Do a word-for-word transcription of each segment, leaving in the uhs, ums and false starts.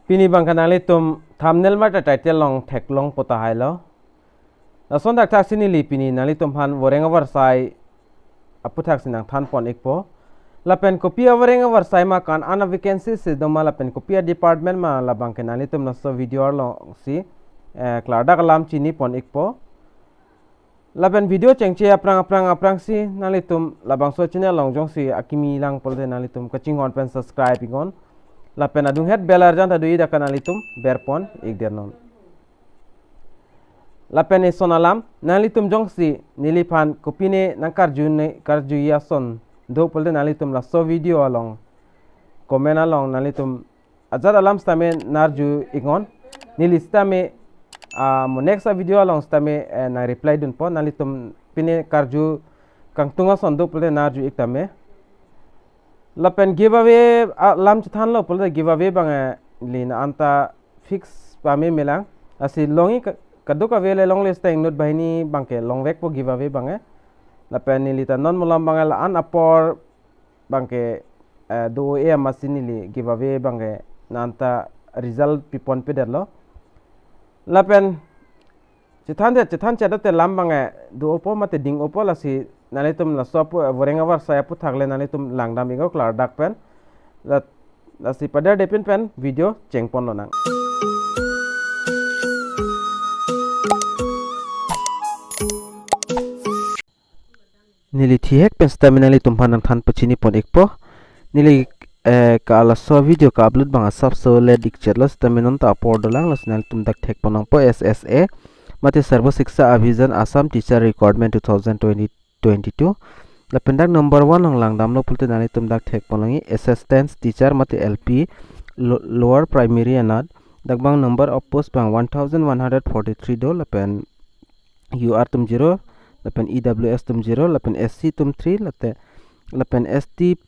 Pini abangke nanglitum thumbnail mate title along theklongpo tahai lo. Lason thakthaksi neli pini nanglitum aphan voreng avarsai aputhaksi nangthan pon ikpo. Lapen kopi avoreng avarsai ma, ko-an a vacancy si doma lapen kopi a department ma, labangke nanglitum laso video alongsi, eh, klardak alam chini pon ikpo. Lapen video chengche aphrang aphrang aphrangsi nanglitum labangso channel along jongsi akimi lang pulote nanglitum kachinghon pen subscribe iknon. Lapen adunghet bell arjan ta do-i dak ke nanglitum berpon ikdet non. Lapen eson alam, nanglitum jongsi neliphan kopine nangkarjune, karjuji ason do pulote nanglitum laso video along, comment along nanglitum ajat alam sitame nangarju iknon. Neli sitame, ah, mo next a video along sitame, eh, nang reply dunpo, nanglitum pine karju kangtung ason do pulote nangarju ik tame. Lapen giveaway alam chethanlo pulote giveaway abang, eh, neli na anta fix pame melang. Lasi longji ka-, kadokave le longle sitame inut banghini abangke longvekpo giveaway abang, eh. Lapen neli ta non malom abang la-an apor abangke, eh, do-o-e amatsi neli giveaway abangke na anta result piponpedetlo. Lapen chethan det, chethan chedate alam abangke do-opo mate ding-opo, lasi nanglitum laso apu, eh, voreng avarsai aputhak le nanglitum langdam iknon klardak pen. La, lasi paderdepin pen video chengponlonang. Neli thihek pen sitame nanglitum aphan nangthan pachini pon ikpo. Neli, eh, ka laso video ka-upload abang asapso late ikchetlo sitame non ta apor dolang, lasi nanglitum dak thekpon nangpo S S A mate Sarva Shiksha Abhiyan Assam Teacher Recruitment two thousand twenty twenty-two. Lapen dak number one along langdamlo pulote nanglitum dak thekpon longji assistant teacher mate L P, lo-, lower primary anat. Dak abang number of post abang one thousand one hundred forty-three do, lapen U R atum zero, lapen E W S atum zero, lapen S C atum three, late, lapen S T,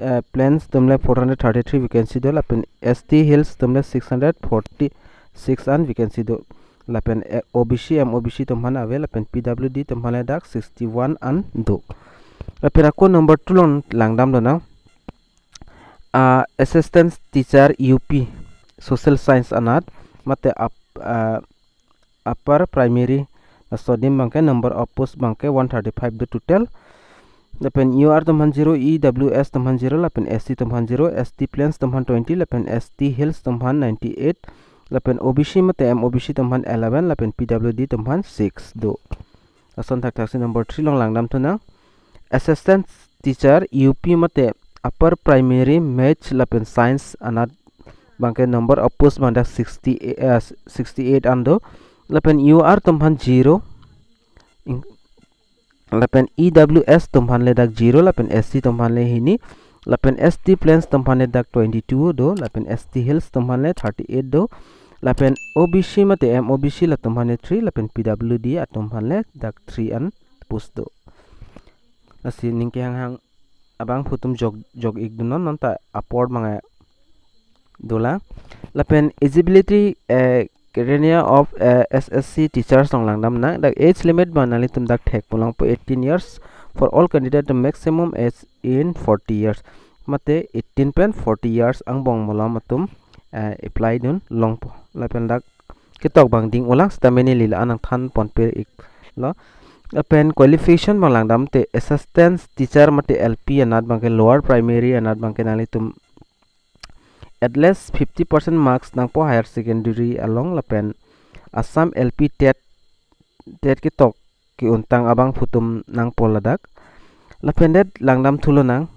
eh, plains atum le four hundred thirty-three vacancy do, lapen S T hills atum le six hundred forty-six an vacancy do. Lapen, eh, O B C, M O B C atum aphan ave, lapen P W D atum aphan le dak sixty-one an do. Lapen ako number two along langdamlonang. Ah, assistant teacher U P, social science anat, mate ap-, ah, upper primary, laso adim abangke number of post abangke one thirty-five do total. Lapen U R atum aphan zero, E W S atum aphan zero, lapen S C atum aphan zero, S T plains atum aphan twenty, lapen S T hills atum aphan ninety-eight, lapen O B C mate M O B C atum aphan eleven, lapen P W D atum aphan six do. Lason thakthaksi number three along langdamthunang. Assistant teacher U P mate upper primary maths lapen science anat abangke number of post abang dak sixty, eh, sixty-eight an do. Lapen U R atum aphan zero. Ing-, lapen E W S atum aphan le dak zero, lapen S C atum aphan le hini, lapen S T plains atum aphan le dak twenty-two do, lapen S T hills atum aphan le thirty-eight do, lapen O B C mate M O B C latum aphan le three, lapen P W D atum aphan le dak three an post do. Lasi ning kehanghang abangphu atum jok, jok ikdunnon, non ta apor abang dolang. Lapen eligibility, eh, criteria of, eh, S S C teachers along langdamnang. Dak age limit abang nanglitum dak thekpon longpo eighteen years for all candidate, the maximum age in forty years. Mate eighteen pen forty years angbong malom atum, eh, apply dun longpo. Lapen dak ketok abang ding-olang sitame neli la-an nangthan ponpe iklo. Lapen qualification abang langdamte assistant teacher mate L P anat abangke lower primary anat abangke nanglitum at least fifty percent marks nangpo higher secondary along, lapen Assam L P TET, TET ketok ke-untang abangphu atum nangpo ladak. Lapen det langdamthulonang.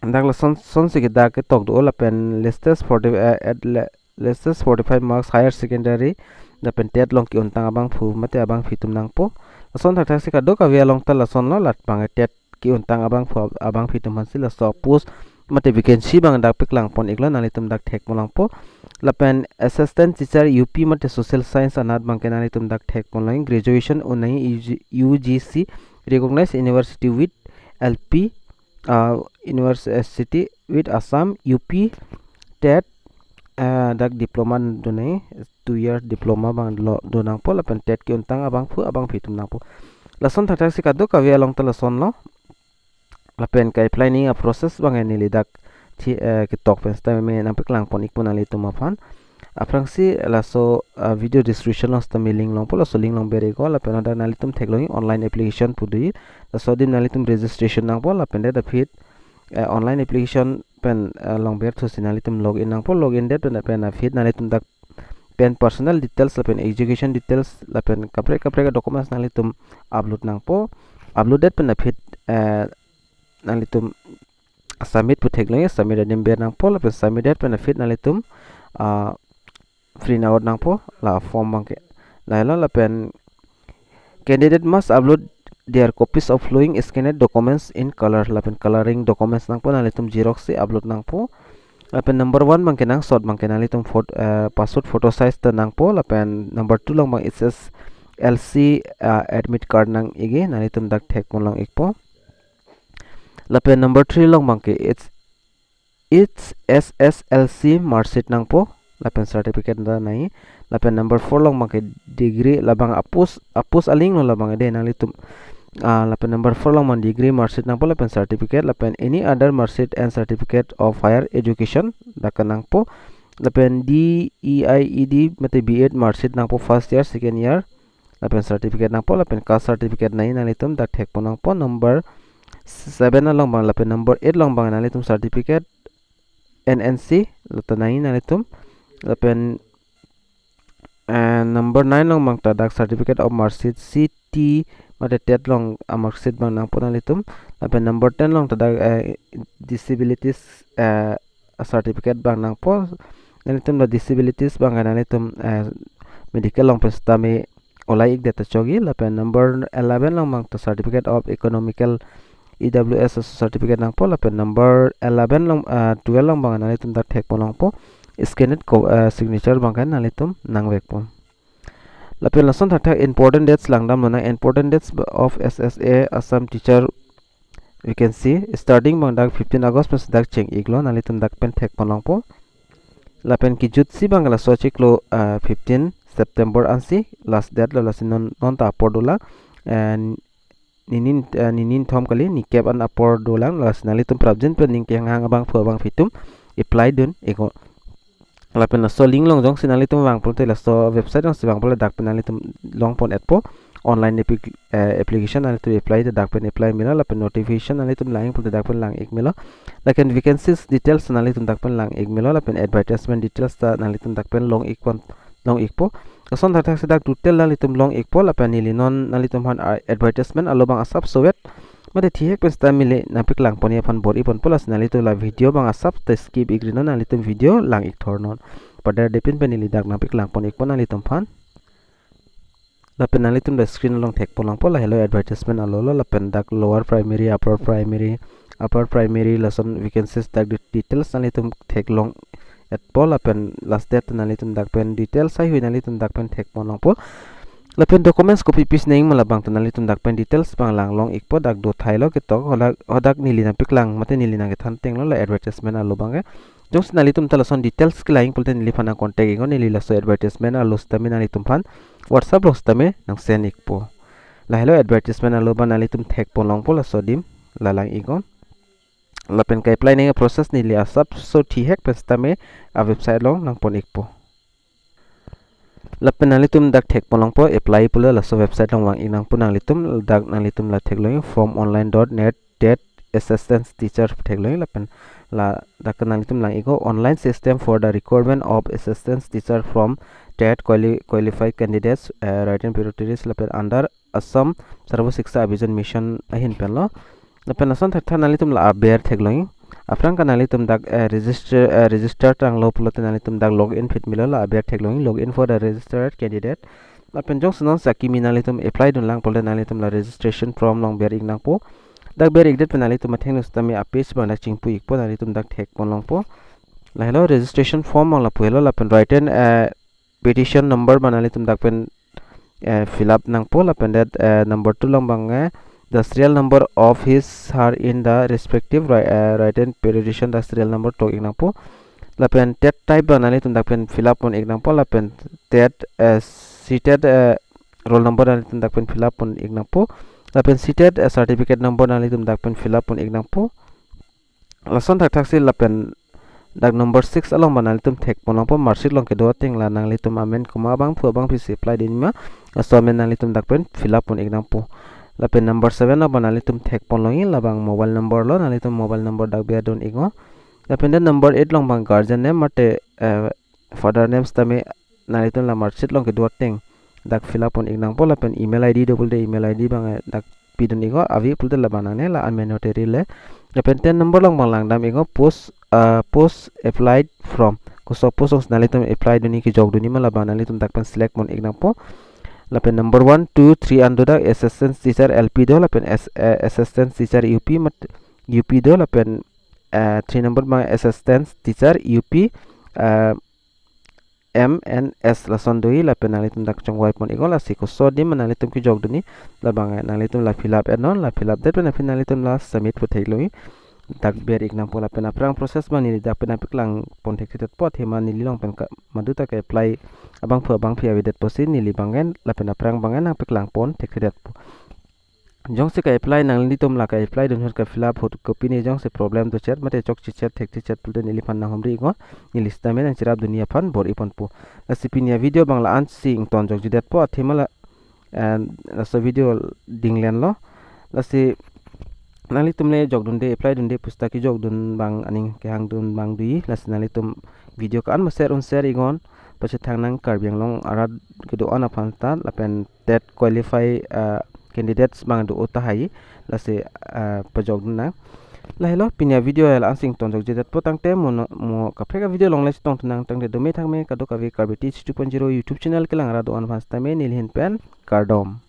Dak lason, sonsi ke dak ketok do, lapen latest forty, eh, at le-, latest forty-five marks higher secondary, lapen TET along ke-untang abangphu mate abangpi atum nangpo. Lason thakthaksi kadokave along ta lasonlo, lat abang TET ke-untang abangphu, abangpi atum aphansi laso post mate vacancy abang dak paklang pon iklo, nanglitum dak thekpon longpo. Lapen assistant teacher U P mate social science anat abangke nanglitum dak thekpon longji, graduation un nangji U G, U G C recognized university with L P, uh, university with Assam, U P, TET, uh, dak diploma do nangji, two year diploma abang lo do nangpo, lapen TET ke-untang abangphu, abangpi atum nangpo. Lason thakthaksi kadokave along ta lasonlo. Lapen ka-apply nangji aprocess abang neli dak thi, eh, ketok pen sitame nangpaklang pon ikpo nanglitum aphan. Aphrangsi laso, ah, video description along sitame link longpo, laso link along ber iknon, lapen hadak nanglitum theklongji online application pu do. Laso adim nanglitum registration nangpo, lapen det aphi, eh, online application pen, eh, along berthusi nanglitum login nangpo, login det pen, pen aphi nanglitum dak pen personal details lapen education details lapen kaprek kaprek documents nanglitum upload nangpo, upload det pen aphi, eh, nanglitum submit pu theklongji, submit adim ber nangpo, lapen submit det pen aphi nanglitum, ah, print out nangpo la form abangke. Lahelo lapen candidate must upload their copies of following scanned documents in color, lapen coloring documents nangpo, nanglitum xerox si upload nangpo. Lapen number one abangke nangsot abangke nanglitum phot-, eh, passport photo size ta nangpo, lapen number two along abang H S S L C, eh, admit card nang ikji, nanglitum dak thek pon long ikpo. Lapen number three along abangke it's, it's H S S L C mark sheet nangpo, lapen certificate ta nangji. Lapen number four along abangke degree, labang a-post, a-post alinglo labang de nanglitum. Ah, lapen number four along abang degree mark sheet nangpo, lapen certificate, lapen any other mark sheet and certificate of higher education dak nangpo. Lapen D E I E D mate B Ed mark sheet nangpo, first year, second year, lapen certificate nangpo, lapen caste certificate nangji, nanglitum dak thek pon nangpo. Number seven along abang, lapen number eight along abang nanglitum certificate N N C lo ta nangji nanglitum. Lapen, eh, number nine along abang ta dak certificate of mark sheet C T mate TET along a-mark sheet abang nangpo nanglitum. Lapen number ten along ta dak, eh, disabilities, eh, certificate abang nangpo. Nanglitum la disabilities abang nanglitum, eh, medical along pen sitame olai ik det ta chokji. Lapen number eleven along abang ta certificate of economical E W S certificate nangpo. Lapen number eleven along, ah, twelve along abang nanglitum dak thek pon longpo, scanned co-, ah, signature abangke nanglitum nangvek pon. Lapen lason thakthak important dates langdamlo nang, important dates of S S A Assam teacher vacancy. Starting abang dak fifteen August pen si dak cheng iklo, nanglitum dak pen thek pon longpo. Lapen kejutsi abang laso chiklo, ah, fifteen September ansi last date lo, lasi non, non ta apor dolang. And ninin, ah, ninin thom kali, nikep an apor dolang, lasi nanglitum prapjin pen ning kehang abang phu abang phitum apply dun iknon. Lapen laso link along jongsi nanglitum vang pulote, laso website alongsi vang pulote dak pen nanglitum long pon etpo. Online applic-, eh, application nanglitum apply te dak pen apply melo, lapen notification nanglitum lang ik pulote dak pen lang ik melo. Lapen vacancies details nanglitum dak pen lang ik melo, lapen advertisement details ta nanglitum dak pen long ik pon, long ikpo. Lason thakthak si dak detail nanglitum long ikpo, lapen neli non nanglitum aphan, ah, advertisement alo abang asap sowet mate thihek pen sitame neli nangpaklang ponji aphan bor-i ponpo, lasi nanglitum la video abang asap ta skip ikri non, nanglitum video lang ik thor non. Padar depin pen neli dak nangpaklang pon ikpo nanglitum aphan. Lapen nanglitum dak screen along thek pon longpo, lahelo advertisement alo lo, lapen dak lower primary, upper primary, upper primary lason vacancies dak de-, details nanglitum theklong etpo, lapen last date nanglitum dak pen details haihui nanglitum dak pen thek pon longpo. Lapen documents kopi pis nangji ma labang ta nanglitum dak pen details abang lang long ikpo, dak do thailo ketok, hadak, hadak neli nangpaklang mate neli nangkethan tenglo la advertisement alo abangke. Jongsi nanglitum ta lason details kelang ik pulote neliphan nang contact iknon, neli laso advertisement alo sitame nanglitum aphan WhatsApp along sitame nang send ikpo. Lahelo advertisement alo abang nanglitum thek pon longpo, laso adim la lang iknon. Lapen ke-apply nangji process neli asapso thihek pen sitame a-website along nang pon ikpo. Lapen nanglitum dak thek pon longpo, apply pulo laso website along vang ik nangpo nanglitum, dak nanglitum la theklongji from online dot net TET assistant teacher theklongji, lapen ladak nanglitum lang iknon, online system for the recruitment of assistant teacher from TET quali-, qualified candidates, eh, written priorities, lapen under Assam Sarva Shiksha Abhiyan Mission ahin penlo. Lapen lason thakthak nanglitum la aber theklongji. Aphrang ke nanglitum dak, eh, register, eh, register tanglo pulote nanglitum dak login phit melo, la aber theklongji, login for the registered candidate. Lapen jongsi non sakimi nanglitum apply dun lang pulote nanglitum la registration form along ber ik nangpo. Dak ber ik det pen nanglitum athengno sitame a-page abang dak chingpu ikpo, nanglitum dak thek pon longpo. Lahelo registration form abang lapu helo, lapen written, eh, petition number abang nanglitum dak pen, eh, fill up nangpo, lapen det, eh, number two along abang, eh, the serial number of his, her in the respective wri-, eh, written petition, the serial number tok ik nangpo. Lapen TET type abang nanglitum dak pen fill up pon ik nangpo, lapen TET, eh, CTET, eh, roll number nanglitum dak pen fill up pon ik nangpo. Lapen CTET, eh, certificate number nanglitum dak pen fill up pon ik nangpo. Lason thakthak si lapen dak number six along ba nanglitum thekpon longpo, marksheet along kedo ateng la nanglitum amen komat abangphu abangphi si apply dunji ma, laso amen nanglitum dak pen fill up pon ik nangpo. Lapen number seven along ba nanglitum thekpon longji, labang mobile number lo, nanglitum mobile number dak biar dun iknon. Lapen then number eight along bang guardian name mate, eh, father name sitame nanglitum la marksheet along kedo ateng dak fill up pon ik nangpo. Lapen email I D do pulote email I D bang, eh, dak pidun iknon, ave pulote labang nangne, la unmandatory le. Lapen ten number along bang langdam iknon, post, ah, post applied from, koso post along si nanglitum apply dunji, kejok dunji ma, labang nanglitum dak pen select pon ik nangpo. Lapen number one, two, three an do dak, assistant teacher L P do, lapen as-, eh, assistant teacher U P mat, U P do, lapen, eh, three number bang assistant teacher U P, eh, M N S lason doji. Lapen nanglitum dak chongvai pon iknon, lasi koso adim ma nanglitum kejok dunji, labang, eh, nanglitum la fill up iknon, la fill up det pen aphi nanglitum la submit pu theklongji. Dak biar ik nangpo. Lapen aphrang process bang neli dak pen nangpeklang pon thekthedetpo, athema neli along pen ka, madu ta ke-apply abangphu abangphi avedet pusi neli bang en lapen aphrang bang en nangpeklang pon thekthedetpo. Jongsi ka-apply, nanglitum la ka-apply dun ahut ka-fill up ahut kopine jongsi problem dochet mate chokchechet thekthechet pulote neliphan nanghumri iknon, neli sitame nangcherap dunji aphan bor-i ponpo. Lasi pini avideo bang la-an si ingtonjokjedetpo, athema la, eh, laso video dinglen lo. Lasi nanglitum le jok dunde, apply dunde pu seta kejok dun bang aning kehang dun bang doji, lasi nanglitum video ko-an ma share un share iknon, pachethang nang Karbi Anglong arat kedo-an aphan ta, lapen TET qualify, ah, candidates bang do tahai, lasi, ah, pajok dun nang. Lahelo pini avideo la-an si ingtonjokjedetpo, tangte mo no, mo kaprek avideo along le chetong thu nang, tangte dome thangme kadokave Karbi Teach two point zero YouTube channel kelang arat do-an aphan sitame neli ahin pen kardom.